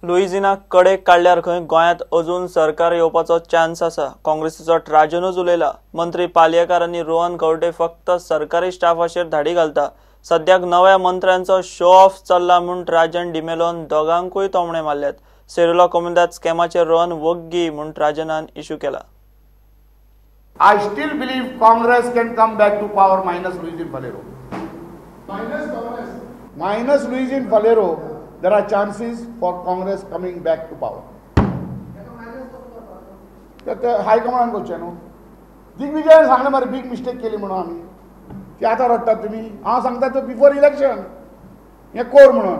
लुईजिना कडेक काडल्यार खंय गोंयांत अजून सरकार येवपाचो चान्स आसा. काँग्रेसीचो ट्राजनूच उलयला. मंत्री पालयेकार आनी रोहन खंवटे फक्त सरकारी स्टाफाचेर धाडी घालता. सद्याक नव्या मंत्र्यांचो शो ऑफ चल्ला म्हूण ट्राजन डिमेलोन दोगांकूय तोमणे मारल्यात. सेरुला कोमुनिदाद स्कॅमाचेर रोहन वग्गी म्हूण ट्राजनान इश्यू केला. I still believe Congress can come back to power minus Luizinho Faleiro. Minus Luizinho Faleiro, there are chances for Congress coming back to power. High command करचें न्हू. दिग्विजयान सांगलें मरे बीग मिस्टेक केली म्हणून आमी. ती आतां रडटात तुमी. हांव सांगता तो बिफोर इलेक्शन हें कोर म्हणून.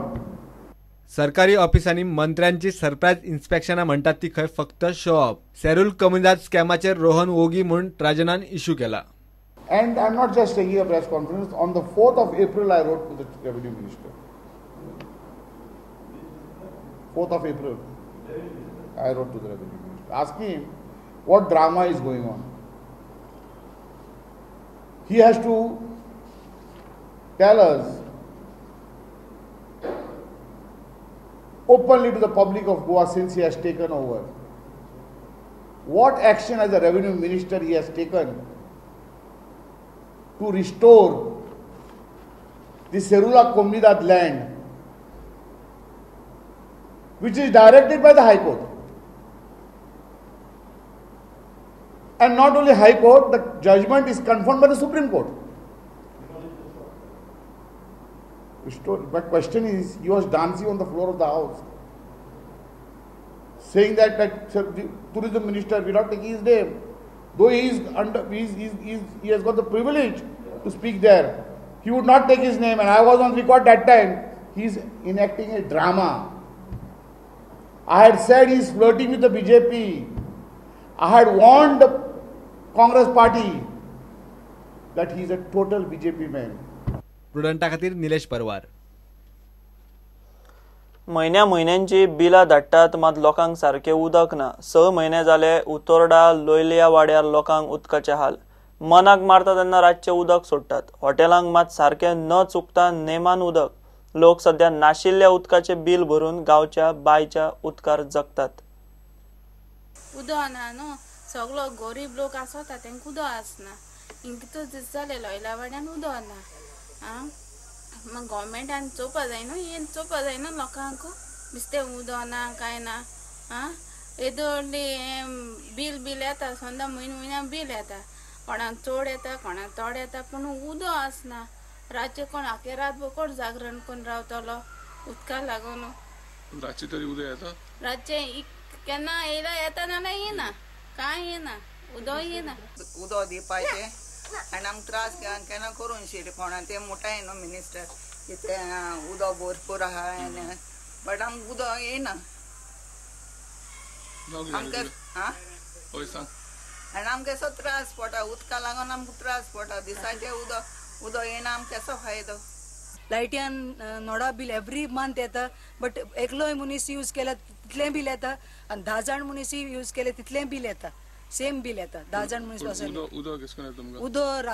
सरकारी ऑफिसांनी मंत्र्यांची सरप्रायज इन्स्पेक्शनां म्हणटात ती खंय फक्त शो ऑफ. सेरुल कोमुनिदाद स्कॅमाचेर रोहन वोगी म्हूण ट्राजनान इश्यू केला. And I am not just taking a press conference. On the 4th of April I wrote to the revenue minister. 4th of April I wrote to the revenue minister asking him what drama is going on. He has to tell us openly to the public of Goa, since he has taken over, what action as a revenue minister he has taken to restore the Serula Comunidad land, which is directed by the High Court. And not only High Court, the judgment is confirmed by the Supreme Court. My question is, he was dancing on the floor of the house, saying that sir, the tourism minister, without taking his name, though he is under, he has got the privilege to speak there, he would not take his name, and I was on record that time. He is enacting a drama. I had said he is flirting with the BJP. I had warned the Congress party that he is a total BJP man. प्रुडंटा खातीर निलेश परवार. म्हयन्या म्हयन्यांची बिलां धाडटात मात लोकांक सारकें उदक ना. 6 म्हयने जाले उतोर्डा लोयलिया वाड्यार लोकांक उदकाचे हाल. मनाक मारता तेन्ना रातचें उदक सोडटात. हॉटेलांक मात सारकें न चुकता नेमान उदक. लोक सद्या नाशिल्ल्या उदकाचें बिल भरून गांवच्या बांयच्या उदकार जगतात. उदक ना न्हू, सगळो गरीब लोक आसता तांकां उदक आसना. हिंगा जालें लोयला वाड्यान उदक ना. आं, मागीर गव्हर्मेंटान चोवपा जाय न्हू, हें चोवपा जाय न्हू लोकांक. बेश्टें उदक ना कांय ना. आं, येदो व्हडली हें बील बील येता, सदां म्हयन्या म्हयन्या बील येता. कोणाक चड येता, कोणाक थोडें येता, पूण उदक आसना. रातचें कोण आखे रात कोण जागरण करून रावतलो उदका लागून. रातचें तरी उदक येता? रातचें केन्ना येयला येता, नाल्यार येना, कांय येना, उदक येना. उदक दिवपाचें आनी आमकां त्रास केन्ना करून शी कोणा ते मोठाय न्हू मिनिस्टर की तें उदक भरपूर आहा, बट आमकां उदक येना आमकां. आं, आनी आमकां असो त्रास पडटा उदका लागून, आमकां त्रास पडटा. दिसाचें उदक उदक येना, आमकां कसो फायदो. लायटयान नोडा बील एवरी मंथ येता, बट एकलोय मनीस यूज केला तितलें बील येता, आनी 10 जाण मनीस यूज केले तितलें बील येता. सेम बील येता 10 जाण मनीस. उदक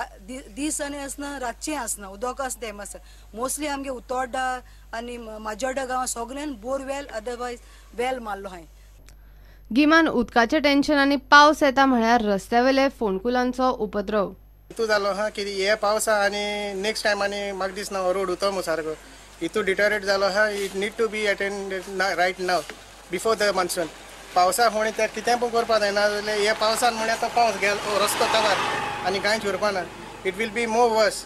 दीस आनी आसना, रातचें आसना, उदक आसता तें आसता. मोस्टली आमगे उतोर्डा आनी माजोर्डा गांवां सगळ्यान बोरवेल अदरवायज वेल मारलो हांवें. गिमान उदकाचें टेन्शन आनी पावस येता म्हळ्यार रस्त्यावेले फोंडकुलांचो उपद्रव. इतू जालो हा की हे पावसा आनी नेक्स्ट टायम आनी म्हाका दिसना हो रोड उतो सारको इतू डिटोरेट जालो हा. It need to be attended right now before the monsoon. पावसा फुडें ते कितें पण करपाक जायना जाल्यार हे पावसान म्हळ्यार तो पावस गेलो रस्तो कवर आनी कांयच उरपा ना. It will be more worse.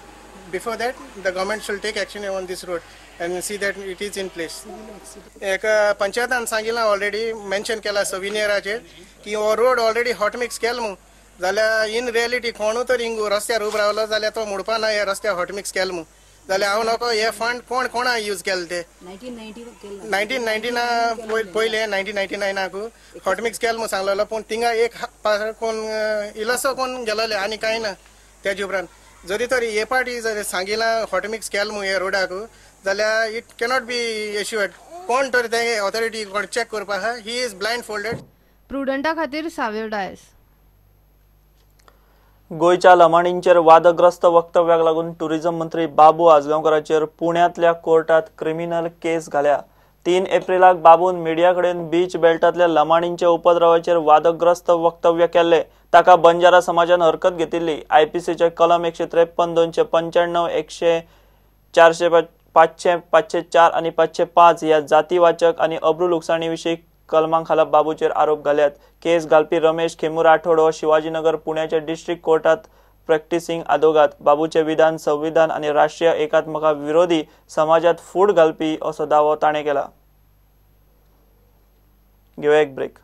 Before that the government should take action on this road and see that it is in place. एक पंचायतान सांगिलां ऑलरेडी मेन्शन केला सविनियराचेर की हो रोड ऑलरेडी हॉट मिक्स केलो म्हूण, जाल्यार इन रियलिटी कोणूय तर हिंग रस्त्यार उबो रावलो जाल्यार तो म्हणपा ना हे रस्त्यार हॉट मिक्स केलो म्हूण. जाल्यार हांव नको हे फंड कोण कोणा यूज केले ते 1999 पयले 1999 हॉट मिक्स केलो म्हूण सांगलेलो, पूण थिंगा एक कोण इल्लोसो कोण गेलोले आनी कांय ना. तेजे उपरांत जरी तर हे पार्टी जर सांगिलां हॉट मिक्स केलो म्हूण हे रोडाक जाल्यार it cannot be assured. कोण तर ते ऑथॉरिटी कोण चॅक करपा आहा. He is blind folded. प्रुडंटा खातीर सावेर डायस. गोंयच्या लमाणींचेर वादग्रस्त वक्तव्याक लागून टुरिझम मंत्री बाबू आजगांवकाराचेर पुण्यांतल्या कोर्टात क्रिमिनल केस घाल्या. 3 एप्रिलाक बाबून मिडिया कडेन बीच बेल्टांतल्या लमाणींच्या उपद्रवाचेर वादग्रस्त वक्तव्य केल्ले. ताका बंजारा समाजान हरकत घेतिल्ली. आयपीसीचे कलम 153, 295, 100, 400, 500, 504 आनी 505 ह्या जातीवाचक आनी अब्रू लुकसाणी विशीं कलमां खाला बाबूचेर आरोप घाल्यात. केस घालपी रमेश खेमू राठोड हो शिवाजीनगर पुण्याच्या डिस्ट्रिक्ट कोर्टात प्रॅक्टिसिंग आदोगाद. बाबूचे विधान संविधान आनी राष्ट्रीय एकात्मका विरोधी समाजात फूट घालपी असो दावो ताणें केला. घेवया एक ब्रेक.